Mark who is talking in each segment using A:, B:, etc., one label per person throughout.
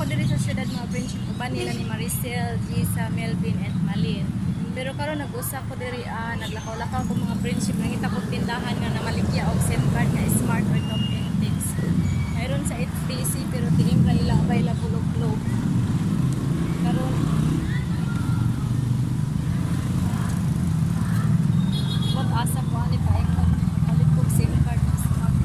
A: Nagsimba ko diri sa syudad, mga friendship, uban nila ni Maricel, Gisa, Melvin and Malin. Pero karon nag-usa ko diri, naglakaw-lakaw ko, mga friendship, nangita ko tindahan nga namaligya og SIM card nga Smart or Talk and Text. Mayroon sa HTC pero TM ra ila available og Globe. Karon what asa ko ani paingon palit kog SIM card nga Smart.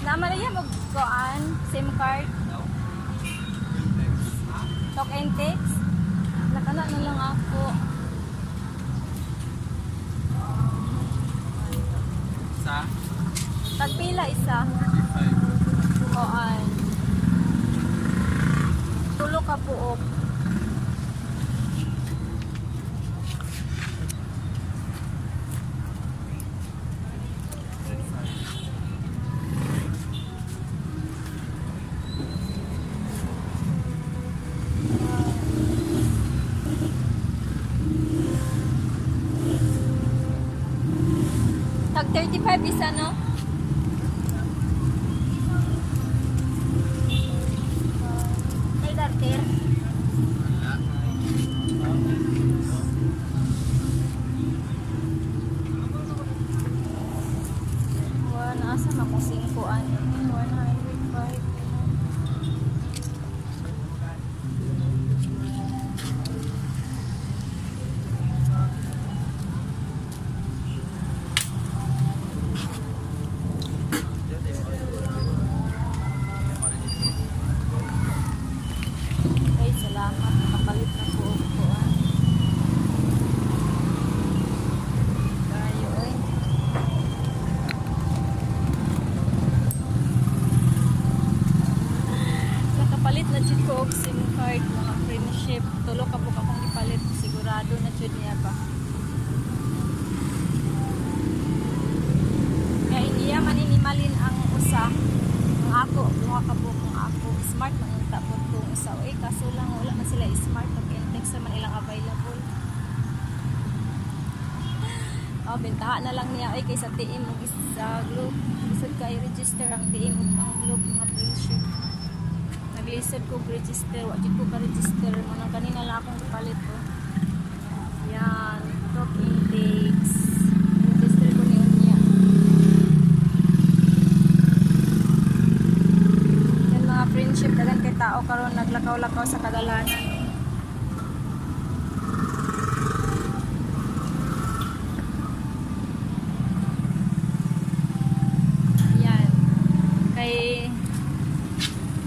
A: Naman niya mag kuan SIM card. Talk and text. Nakana na lang ako.
B: Sa
A: Tagpila isa.
B: 35.
A: Kuan. Tulo ka buok. Tag 35 isa, no? Ay, darter.
B: Wala.
A: Wa, nasa na kung 5 ano. 105. Ay, salamat. Nakapalit na po og kuan. Kayo, oy. Nakapalit na jud ko og SIM card, mga friendship. Tulo ka buok akong gipalit. Sigurado na jud niya ba. Kaya iya man ini Malin ang usa. Ang ako, duha ka buok ang ako. Smart man ang tapon kong usa. Oy, kaso lang wala man sila Smart og Intex man ilang available. Oh, bentaha na lang niya ay kaysa TM ug sa Globe. Lisod kay register ang TM ug ang Globe, mga friendship. Naglisod ko og register, wa jud ko ka register manang kanina lang akong gipalit oh. Yan, Talk Index. Register ko ni unya. Yan, mga friendship, daghan kay tao karon naglakaw-lakaw sa kadalanan. Yan. Kay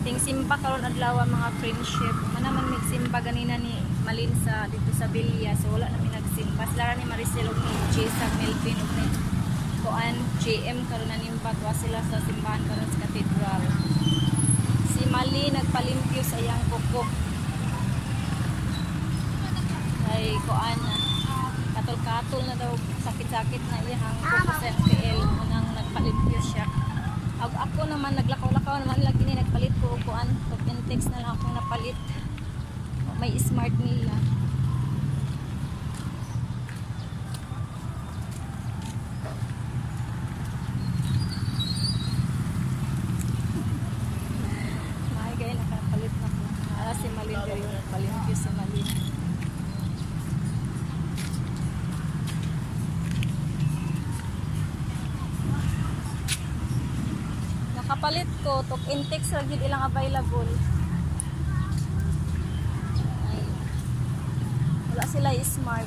A: ting simba karon adlaw, mga friendship. Mana man mig simba ganina ni Malin sa dito sa Villa. So wala na mi nagsimba. Sila ra ni Maricel ug ni Jessa, Melvin ug ni Kuan JM karon na nimba tuwa sila sa simbahan karon sa cathedral. Si Mali nagpalimpyo sa iyang kuko. Ay kuan na katol-katol na daw, sakit-sakit na iyang kuko sa MPL unang nagpalimpyo siya. Ag ako naman naglakaw-lakaw naman lagi ni nagpalit ko og kuan, Talk and Text na lang akong napalit. May Smart nila. May gay nakapalit na ko. Ara si Malin diri yung nagpalimpyo si Malin. Nakapalit ko, Talk and Text ra gyud ilang available. Ay. Wala sila Smart.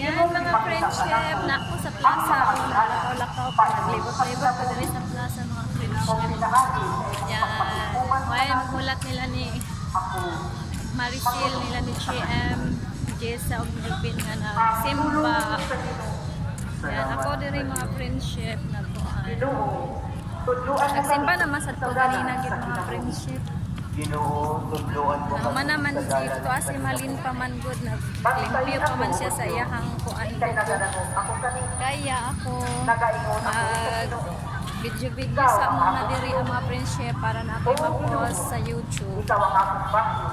A: Yan, mga friendship, na ako sa plaza, o naglakaw-lakaw pa, naglibot-libot ko diri sa plaza, mga friendship. Yan. Why, maghulat nila ni Maricel, nila ni GM, Jessa, ug Melvin nga nagsimba. Yan, ako diri, mga friendship, nagkuan. Nagsimba naman sa to ganina gid, mga friendship.
C: Ginoo, tudloan mo
A: Naman
C: kami
A: naman
C: sa
A: si
C: dalan
A: tuwa
C: sa
A: si Malin
C: kinabuhi.
A: pa man gud, naglimpyo pa man siya sa iyahang kuan kuko. Kaya ako
C: Nagaingon ako sa
A: mag
C: Ginoo.
A: Video-video sa muna diri ang mga friendship para na ako'y ma-post sa YouTube.
D: Ikaw ang akong bayo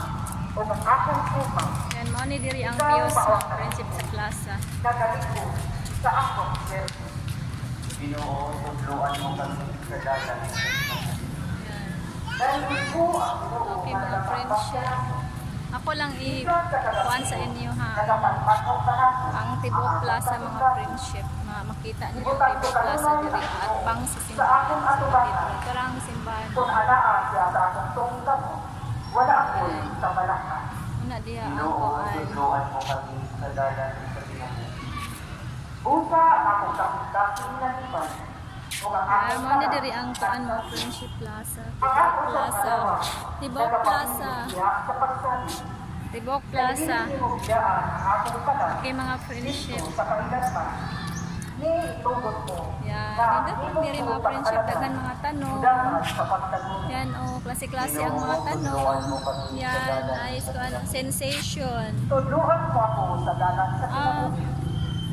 D: o ang akong upang
A: Yan, mao ni diri ang views mga friendship sa plaza.
D: nagalikod sa akong servisyo.
C: Ginoo, tudloan mo kami sa dalan sa kinabuhi.
A: Yan.
D: Dahil ko ang Ginoo
A: Okay
D: nga
A: mga
D: nagapatbang
A: friendship.
D: kanako.
A: Ako lang i-kuan sa inyo ha.
D: Nagapatbang kanako.
A: Ang Tibok Plaza mga friendship. Makita niyo ang Tibok Plaza diri at pang sa simbahan sa cathedral. Pero ang simbahan
D: Kung anaa siya sa akong tungkam, wala ako'y sa balaka.
A: una diha ang
C: Ginoo,
A: kuan.
C: tudloan mo kami sa dalan sa kinabuhi.
D: Busa ang akong kapit-kapit na lipan, o ang
A: Ah,
D: akong
A: mao ni
D: sarap
A: diri ang kuan mga friendship plaza.
D: Ang
A: Tibok
D: akong
A: Plaza.
D: kalawa,
A: Tibok
D: nagapatulog
A: Plaza.
D: siya sa pagsabi.
A: Tibok Plaza.
D: Dili mo biyaan ang akong kanan,
A: Okay mga friendship.
D: dito sa kailanman. Ni itugot mo
A: Yan,
D: na
A: nindot
D: imong
A: diri mga
D: sumpang
A: friendship
D: kalaban,
A: daghan mga tanong.
D: dapat sa pagtagunan.
A: Yan oh, klase-klase ang mga tanong. Yan, ayos ko ano, sensation.
D: Tudluan mo ako sa dalan sa
A: Ah,
D: kinabuhi.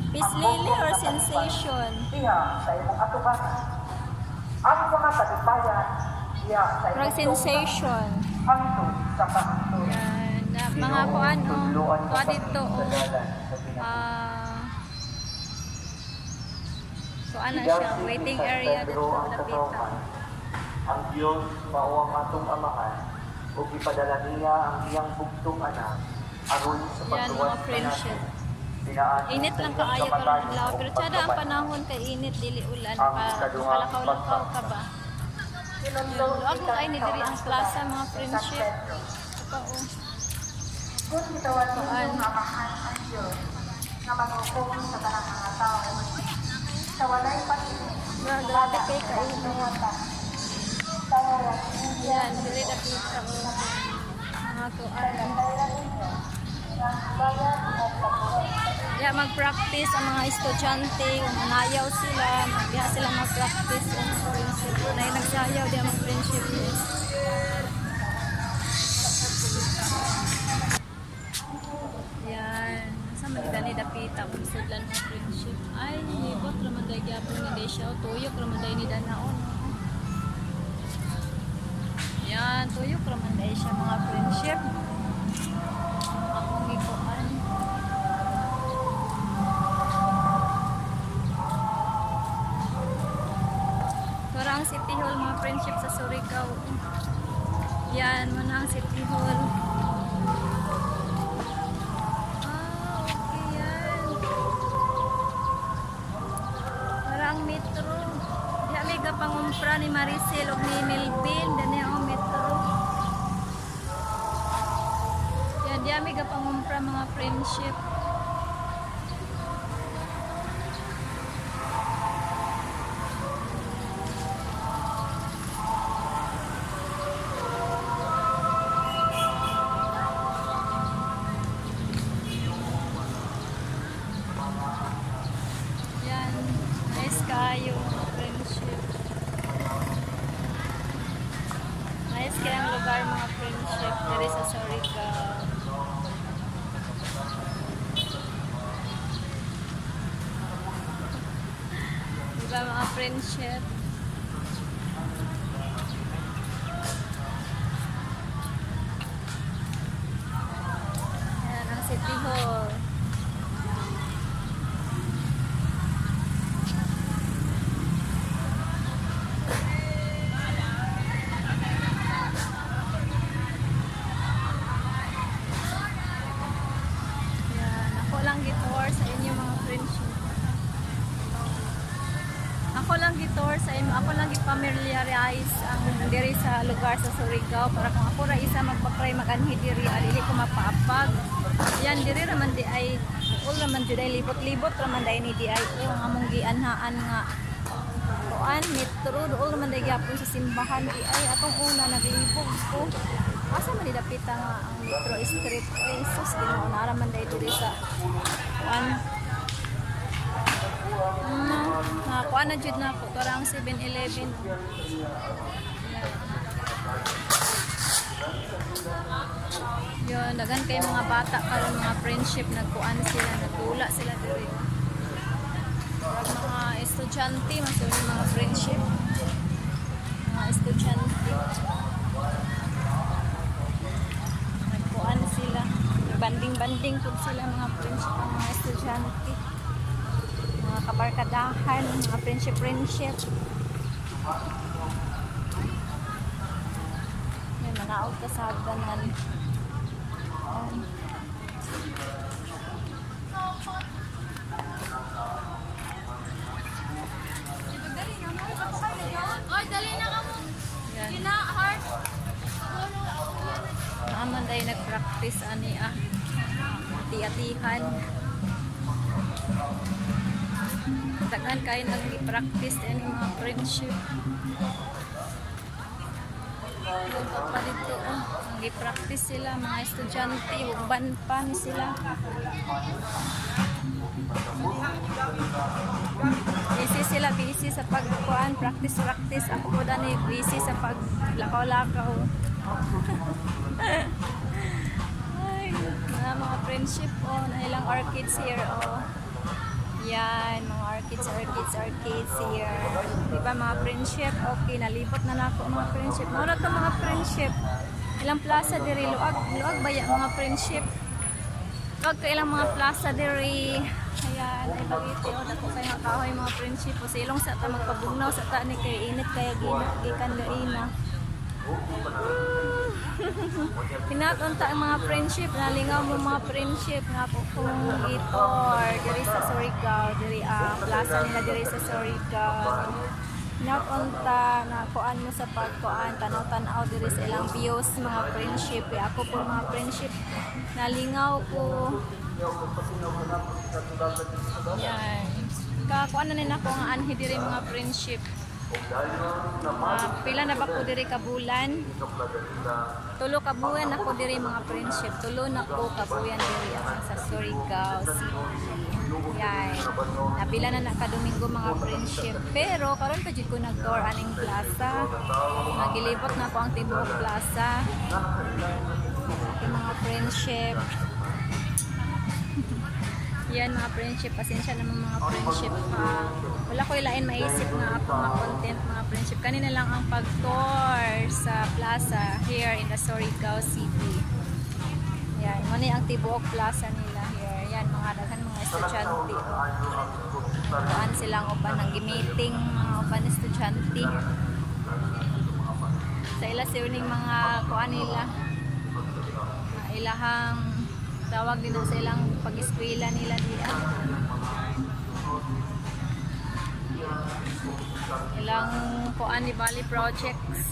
A: Peace Lily or sensation?
D: Diha sa imong atubangan. Ang mga kalipayan, diha sa imong
A: Parang sensation.
D: Hangtod sa kahangtod.
A: Yan, na, mga kuan oh.
C: Tudloan mo
A: Kuan
C: kami
A: dito
C: sa
A: oh.
C: dalan sa kinabuhi.
A: Ah. So ano siya,
C: Gidansig ni
A: waiting
C: San
A: area
C: Pedro
A: dito
C: ang
A: dapita.
C: katawhan. Ang Dios mao ang atong amahan ug gipadala niya ang iyang bugtong anak aron sa
A: Yan,
C: pagluwas
A: mga friendship.
C: kanatong. Pinaagi
A: Init
C: sa
A: lang
C: iyang
A: kaayo karon
C: kamatayon
A: adlaw,
C: ug
A: pero tsada ang
C: pagkabanhaw.
A: panahon kay init dili ulan
C: Ang
A: pa.
C: ikaduhang
A: Kalakaw-lakaw ka ba?
D: Inundong
A: Luag mo
D: ikan
A: kay ni diri ang
D: sa
A: plaza mga
D: San
A: friendship.
D: Pedro.
A: Ito oh.
D: Kung gitawan
A: Kuan.
D: ninyo nga amahan ang Diyos, nga maghukom sa tanang mga tao, sa walay pag-ibig,
A: Grabe kay kainit.
D: sa walang
A: Yan, dili dapita oh. Mga kuan. Ya mag-practice ang mga estudyante, kung manayaw sila, diha sila mag-practice ang friendship. Nay nagsayaw diha mag-friendship. Yan, sa man gani dapita kung sudlan mo friendship. Ay, libot ra man day gyapon ni day siya, o tuyok ra man day ni danaon. Yan, tuyok ra man day siya mga friendship. Akong gikuan. Para ang City Hall, mga friendship sa Surigao. Yan, muna ang City Hall. Ah, okay yan. Para ang metro. Diha may gapangumpra ni Maricel og ni Melvin. Dani ang metro. Yan, diha may gapangumpra mga friendship. Yan, nice kayo mga friendship. Nice kaya ang lugar mga friendship diri sa Surigao. Diba mga friendship? Yan ang City Hall. Yan, ako lang gitour sa inyo mga friendship. Ako lang gitour sa inyo, ako lang gipamiliarize ang diri sa lugar sa Surigao para kung ako ra isa magpakray maganhi diri dili ko mapaapag. Yan diri ra man di ay all ra man di ay libot-libot ra man di ni di ay o ang among gianhaan nga kuan metro dool ra man di gyapon sa simbahan di ay atong una naglibog ko. Asa man di dapita nga ang metro street ay sus Ginoo na ra man di diri sa kuan. Nakakuha na jud na ako. Parang 7-Eleven. Yun, dagan kay mga bata karon mga friendship nagkuan sila, nagdula sila diri. Murag mga estudyante, mas yun yung mga friendship. Banding pud sila, mga friendship, ang mga estudyante. Mga kabarkadahan, mga friendship friendship. May manaog ka sa hagdanan. Ayan.
E: Oy, dali na ka mo.
A: Yan.
E: Kina, heart.
A: Naaman dahil nag-practice ani ah. Ati-atihan. Daghan kayo nag-practice ani mga friendship. Punta pa dito oh. Nag-practice sila mga estudyante, uban pa ni sila. Busy sila, busy sa pagkuan, practice practice. Ako po dani busy sa paglakaw-lakaw. Ay, mga friendship oh, na ilang orchids here oh. Yan, mga orchids, orchids, orchids here. Di ba mga friendship? Okay, nalibot na nako mga friendship. Mao na to mga friendship. Ilang plaza diri luag, luag baya mga friendship. Luag ka ilang mga plaza diri. Ayan, ay bagiti oh, dako kay nga kahoy mga friendship. O silong sa ta magpabugnaw sa ta ni kay init kaya gina, gikan gaina. Pinatunta ang mga friendship, nalingaw mo mga friendship nga po kung itor diri sa Surigao, diri ang plaza nila diri sa Surigao. Napunta na kuan mo sa pagkuan, tanaw-tanaw diri sa ilang views mga friendship. Eh, ako po mga friendship, nalingaw ko. Yan. Kakuan na nila ako nga anhi diri mga friendship. Ah, pila na ba ko diri ka bulan? Tulo ka buwan ako diri mga friendship. Tulo na ko ka buwan diri sa Surigao City. Yan. Napila na naka Domingo mga friendship. Pero karon pa jud ko nag-tour aning plaza. Nagilibot na ko ang tibuok plaza. Okay, mga friendship. Yan mga friendship, pasensya naman mga friendship ha. Wala ko ilain maisip nga ako mga content mga friendship. Kanina lang ang pag-tour sa plaza here in the Surigao City. Yan, mo ang tibuok plaza nila here. Yan, mga daghan mga estudyante. Kuan silang uban ang meeting mga uban estudyante. Sa ila sining mga kuan nila. Mga ilahang tawag din na sa ilang pag-eskwela nila diya. Ilang kuan ni Bali projects.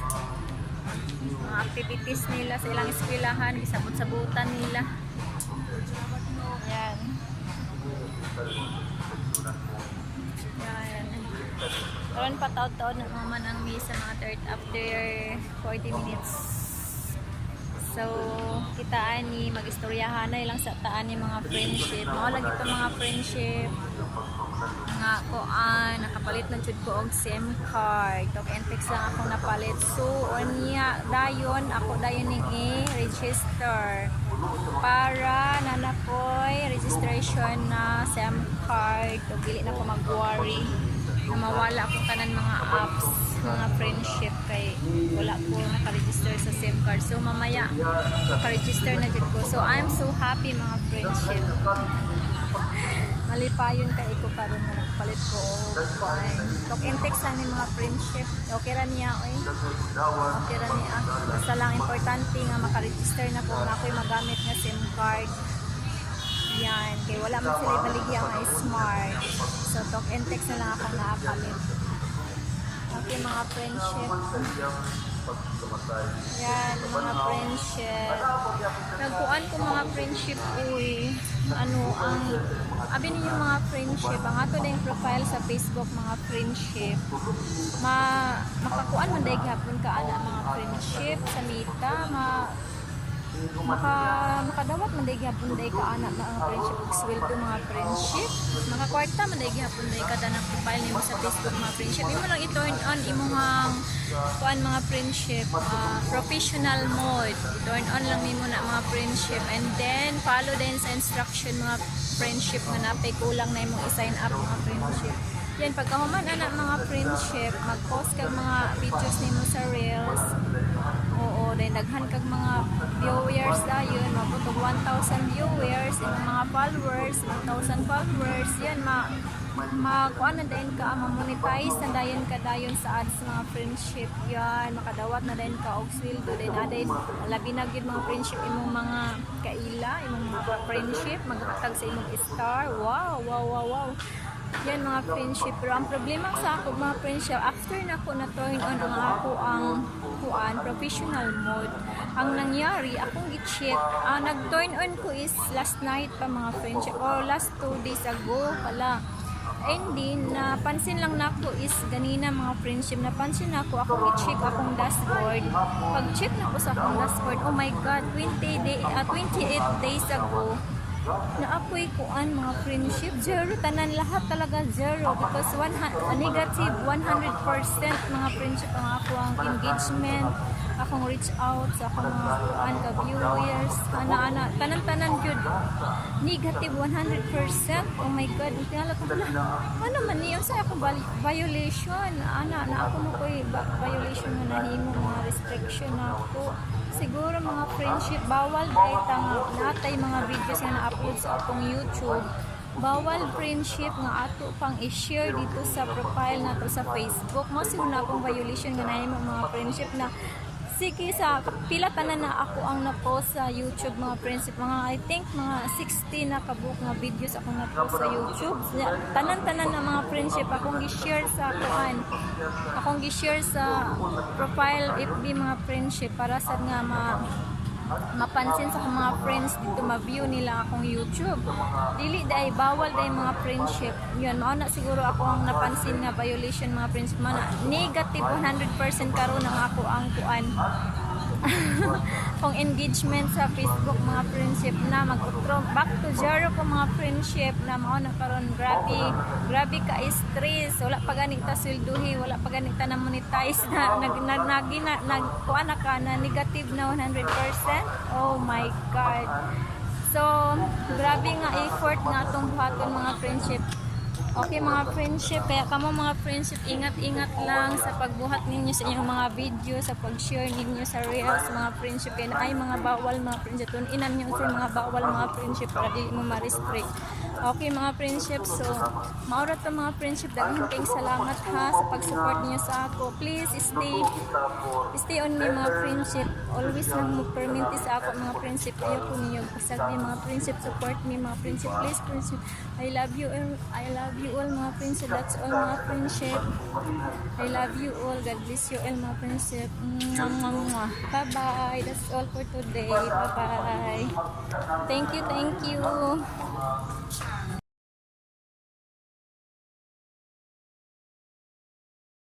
A: Mga activities nila sa ilang eskwelahan, gisabot-sabutan nila. Yan. Yan. Karon pa taon-taon na naman ang misa mga third after 40 minutes. So, kitaan ni magistoryahan na ilang sa taan ni mga friendship. Mao lagi to mga friendship. Nga koan, nakapalit na jud ko og SIM card. Talk and text lang akong napalit. So, unya dayon ako dayon ning i-register para na nakoy registration na SIM card. Ug dili na ko mag-worry na mawala akong tanan mga apps, mga friendship kay wala ko naka-register sa SIM card. So mamaya maka-register na jud ko. So I'm so happy mga friendship. Malipayon kay ko karon nga nagpalit ko og kuan. Talk and text lang ni mga friendship. Okay ra niya oy. Okay ra niya. Basta lang importante nga maka-register na ko na ako'y magamit nga SIM card. Yan, kay wala man sila ibaligya nga smart. So talk and text na lang akong naapalit. Okay mga friendship. Yan, mga friendship. Nagkuan ko mga friendship, uy. Ano, ang, abi ninyo mga friendship, ang ato na yung profile sa Facebook, mga friendship. Makakuan man dahil gihapon ka ana mga friendship sa Meta, makadawat man day gihapon day ka ana mga friendship ug sweldo mga friendship, makakwarta man day gihapon day kada na profile nimo sa Facebook mga friendship. Imo lang i-turn on imong kuan mga friendship, professional mode. I-turn on lang nimo na mga friendship and then follow din sa instruction mga friendship nga napay kulang na imong i-sign up mga friendship. Yan, pagkahuman ana mga friendship, mag-post kag mga videos nimo sa reels. Oo, then daghan kag mga viewers dayon, mabot og 1,000 viewers, imong mga followers, 1,000 followers, yan, ma makuan na dayon ka, ma-monetize na dayon ka dayon sa ads, mga friendship. Yan, makadawat na dayon ka og sweldo din aday. Labi na gyud, mga friendship, imong mga kaila, imong mga friendship maghatag sa imong star. Wow. Yan, mga friendship. Pero ang problema sa ako, mga friendship, after na ko na turn on ang ako ang kuan professional mode, ang nangyari, akong gi-check, nag-turn on ko is last night pa, mga friendship, or last 2 days ago pala. And then, napansin lang nako is ganina, mga friendship, napansin nako, akong i-check akong dashboard. Pag-check na ko sa akong dashboard, oh my God, 28 days ago, na ako'y kuan, mga friendship, zero tanan, lahat talaga zero, because one, negative 100%, mga friendship, ang ako ang engagement, akong reach out sa akong mga kuan ka viewers, ana ana, tanan tanan jud negative 100%. Oh my God, tingala ko na ano man niyo sa akong violation ana na ako mo ko'y violation nga nahimo, mga restriction na ako siguro, mga friendship. Bawal dahil nga natay mga videos nga na-upload sa akong YouTube, bawal, friendship, nga ato pang i-share dito sa profile nato sa Facebook. Mo siguro na akong violation nga nahimo, mga friendship, na sige sa pila tanan na ako ang na-post sa YouTube, mga friendship. Mga I think mga 60 na kabuok nga videos akong na-post sa YouTube. Tanan-tanan na, mga friendship, akong gi-share sa kuan, akong gi-share sa profile FB, mga friendship, para sa nga ma mapansin sa akong mga friends dito, ma-view nila akong YouTube. Dili dai, bawal dai, mga friendship. Yun, mao na siguro ako ang napansin nga violation, mga friendship, man negative 100% karon ang ako ang kuan kung engagement sa Facebook, mga friendship, na mag-utro back to zero ko, mga friendship, na mao na karon grabe grabe ka stress. Wala pa gani ta swelduhi, wala pa gani ta na monetize na nag nag nag, nag, nag kuan na ka na negative na 100%. Oh my God. So grabe nga effort nga atong buhaton, mga friendship. Okay, mga friendship, kaya kamo, mga friendship, ingat-ingat lang sa pagbuhat ninyo sa inyong mga video, sa pag-share ninyo sa reels, mga friendship. Kaya ay mga bawal, mga friendship. Tun-inan nyo sa mga bawal, mga friendship, para dili mo ma-restrict. Okay, mga friendship, so mao ra to, mga friendship. Daghan kayong salamat ha sa pag-support niyo sa ako. Please stay stay on me, mga friendship. Always lang mo perminti sa ako, mga friendship. Ayaw ko ninyo pasag me, mga friendship. Support me, mga friendship. Please, friendship. I love you all. I love you all, mga friendship. That's all, mga friendship. I love you all. God bless you all, mga friendship. Mwah, mwah, mwah. Bye-bye. That's all for today. Bye-bye. Thank you, thank you.